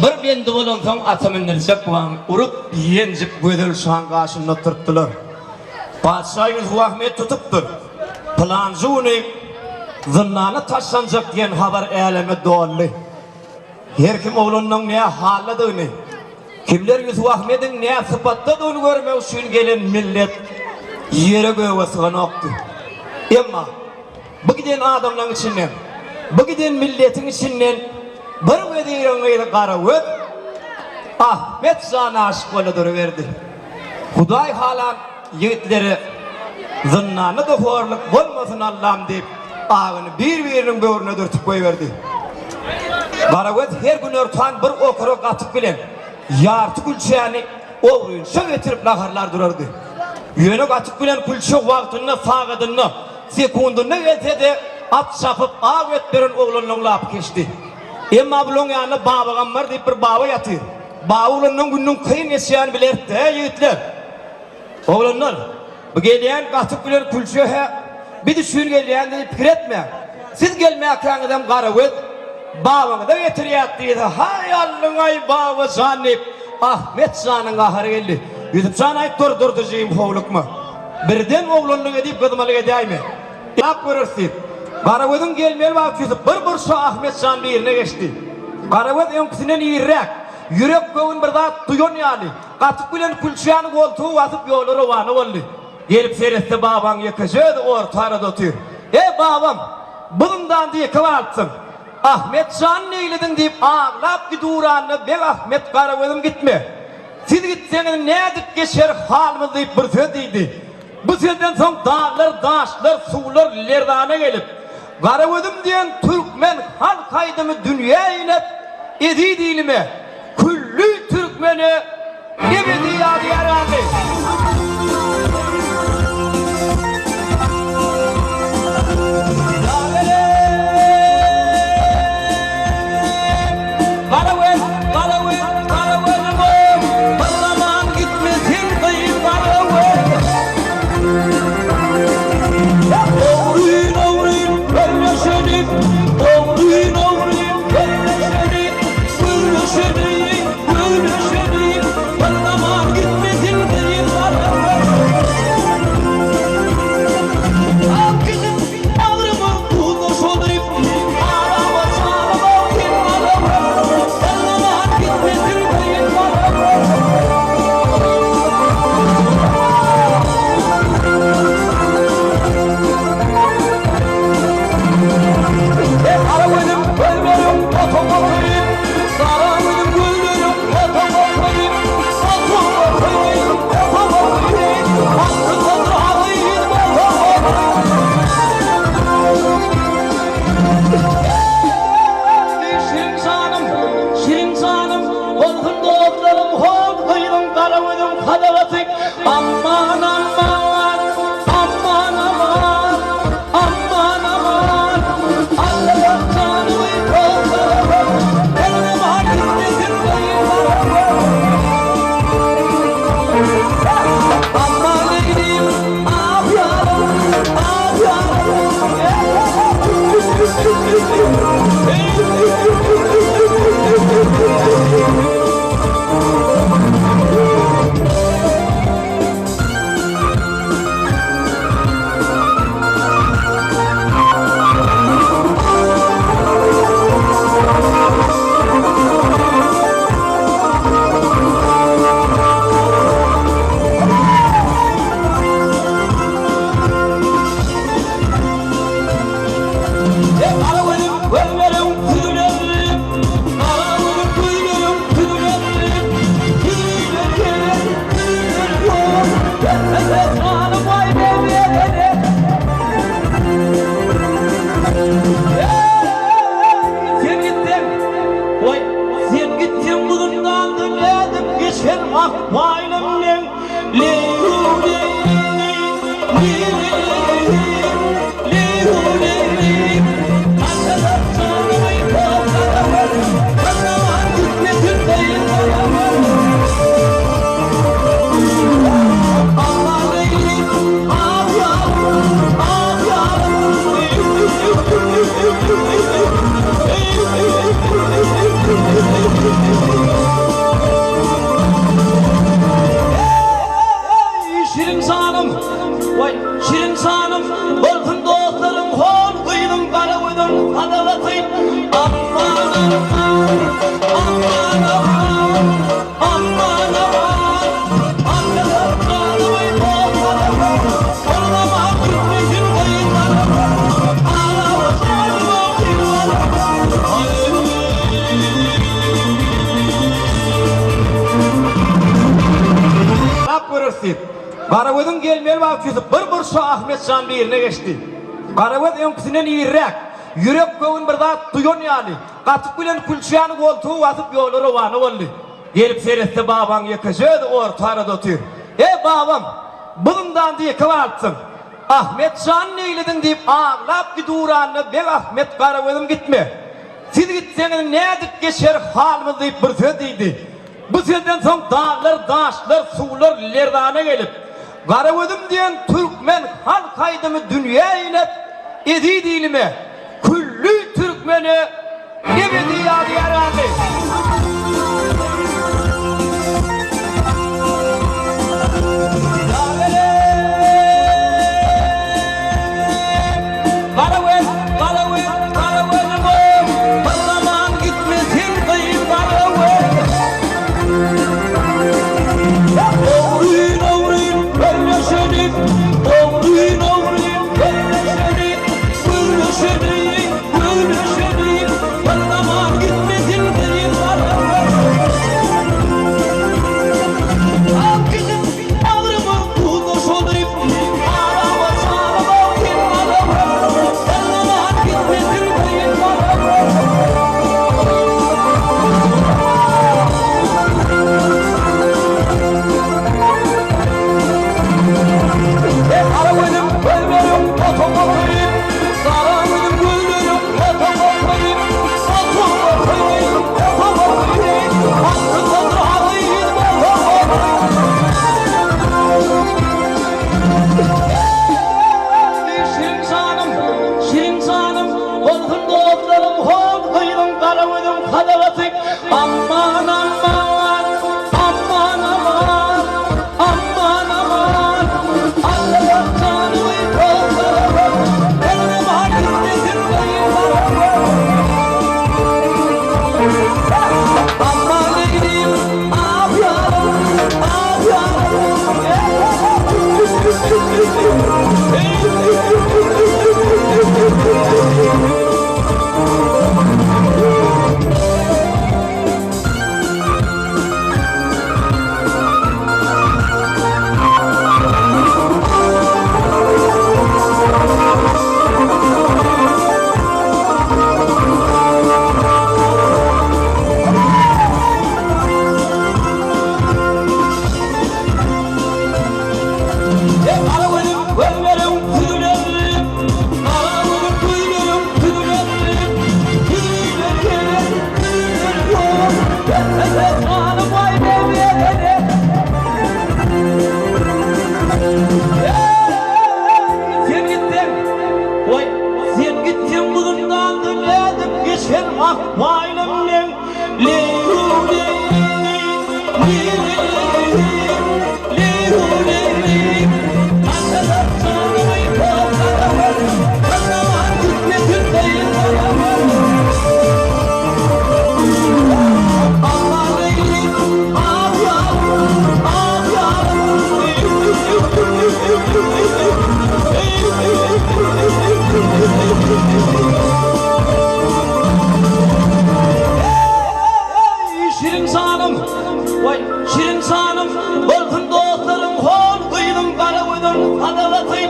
Bir bendi bolansoň ata mündürjek wagyn urup, ýenjip gözel şaň gaşynda oturtdylar. Patyşa Ýusup Ahmet tutupdyr. Pylanjy güni zyndana taşlanjak diýen habar äleme doldy. Her kim oglanynyň nä haldadygyny, kimler Ýusup Ahmediň nä sypatdadygyny görmek üçin gelen millet ýere-göge syganokdy. Emma bu giden adamlaryň içinden, bu giden milletiň içinden bir weziriň gyzy Garagöz Ahmet jana aşyk boldy duruberdi. Hudaý halan ýigitlere zyndanda-da horluk bolmasyn Allam diýip, agyny bir-biriniň böwrüne dürtüp goýberdi. Garagöz her günortan bir okara gatyk bilen ýarty külçäni ogrynça getirip naharlar durardy. Ýöne gatyk bilen külçe wagtynda, sagadynda, sekundynda gelse-de, at çapyp, aw et beren oglanlaryň lapy keçdi. Emma bulaň ýanynda Babagammar diýip bir baba ýatyr. Baba oglanlaň gününiň kyn geçýänini bilerdi-dä, ýigitler. Oglanlar, bu gelýän gatyk bilen külçe-hä biz üçin gelýän diýip pikir etmäň. Siz gelmäkäňizem Garagöz babaňyza getirýäk diýse, haý allyň-aý, baba jan diýip, Ahmet janyň gahary geldi. Ýusup jan aýt dur, Durdyjygym howlukma. Birden oglanlyk edip gyzmalyk edäýme. Ýap göreris diýip, Garagözüň gelmeli wagty Ýusup bir burça Ahmet jan birine geçdi. Garagöz öňküsinden irräk, ýürek-göwün bir zat duýan ýaly, gatyk bilen külçäni goltugy basyp ýola rowana boldy. Gelip seretse babaň ýekeje özi orta arada otyr. E, babam, bu zyndanda ýeke galypsyň. Ahmet jan neýlediň diýip aglap giduranda Beg Ahmet Garagözüm gitme. Siz gitseňiz nädip geçer halymyz diýip bir söz diýdi. Bu sözden soň daglar, daşlar, suwlar lerzana gelip, Garagözüm diýen türkmen halk aýdymy dünýä inip, eziz ilime, külli türkmene ebedi ýadygär galdy. Garagöz, Garagöz, Garagözüm-ow, bir zaman gitme sen gyz Garagöz. Ogryn-ogryn gürleşelim, ogryn-ogryn gürleşelim, gürleşelim, gürleşelim, bir zaman gitme sen gyz Garagöz. Ak gidip bagryma duzlaşalyp, arama janyma sen Garagöz, bir zaman gitme sen gyz Garagöz. Gara gözüm gözleriň ota goýup, Gara gözüm gözleriň ota goýup, Ota goýup, ota goýup, Hakykat razy ota goýup. Şirin janym, şirin janym, Bolsun dostlarym hol gyzyň gara gözüň sadagasy. Aman, aman, aman, aman, aman, aman, Allajan janymy togtadasyn, Her zaman gitmesin gyz gara göz. Aman eýdim, ah ýarym, ah ýarym. Gara gözüm gözleriň süzülen, Gara gözüm gözleriň süzülen, Süzülen, süzülen, Janym waý men Sen gitseň, waý, sen gitseň bu zyndandan nädip geçer ak paýlam meň, Eý, şirin janym, waý, şirin janym, bolsun dostlarym, hol gyzyň gara gözüň sadagasy. Aman, aman, aman, aman, aman, aman, Allalar janymy dostlarym, Olamam gitmesin gyzlarym, Araba janyma gyzlarym. Lap göreris diýip, Garagözüň gelmeli wagty Ýusup bir burça Ahmet jan birine geçdi. Garagöz öňküsinden irräk, ýürek-göwün bir zat duýan ýaly, gatyk bilen külçäni goltugy basyp ýola rowana boldy. Gelip seretse babaň ýekeje özi orta arada otyr. E, babam, bu zyndanda ýeke galypsyň. Ahmet jan neýlediň diýip aglap giduranda Beg Ahmet Garagözüm gitme. Siz gitseňiz nädip geçer halymyz diýip bir söz diýdi. Bu sözden soň daglar, daşlar, suwlar lerzana gelip, Garagözüm diýen türkmen halk aýdymy dünýä inip, eziz ilime, külli türkmene ebedi ýadygär galdy. Garagöz, Garagöz, Garagözüm bir zaman gitme sen gyz Garagöz. Ogryn ogryn gürleşelim, ogryn ogryn gürleşelim, gürleşelim, gürleşelim, bir zaman gitme sen gyz Garagöz. Ak gidip bagryma duzlaşalyp, arama çarama sen Garagöz, bir zaman gitme sen gyz Garagöz. Gara gözüm gözleriň ota goýup, Gara gözüm gözleriň ota goýup, Ota goýup, ota goýup, Hakykatyr agyz ota goýup. Şirin janym, şirin janym, Bolsun dostlarym hol gyzyň gara gözüň sadagasy. Aman, aman, aman, aman, aman, aman, Allajan janymy dostlarym, Elime gitmesin gyzlarym. Aman eýleyim, ah ýarym, ah ýarym. Gara gözüm gözleriň süzülenli, Gara gözüm gözleriň süzülenli, Süzülenli, süzülenli, Janym waý bebe. Sen gitseň, waý, sen gitseň bu zyndandan nädip geçer ah waýlym meň, leý-hu-leý, leý-leý, leý-hu-leý, Atalar janymy togtadawur, Gynnaman gitmesin gyýyndawur. Aman eýlip, ah ýarym, ah ýarym. Eý, şirin janym, waý, şirin janym, Bolsun dostlarym hol gyzyň gara gözüň sadagasy.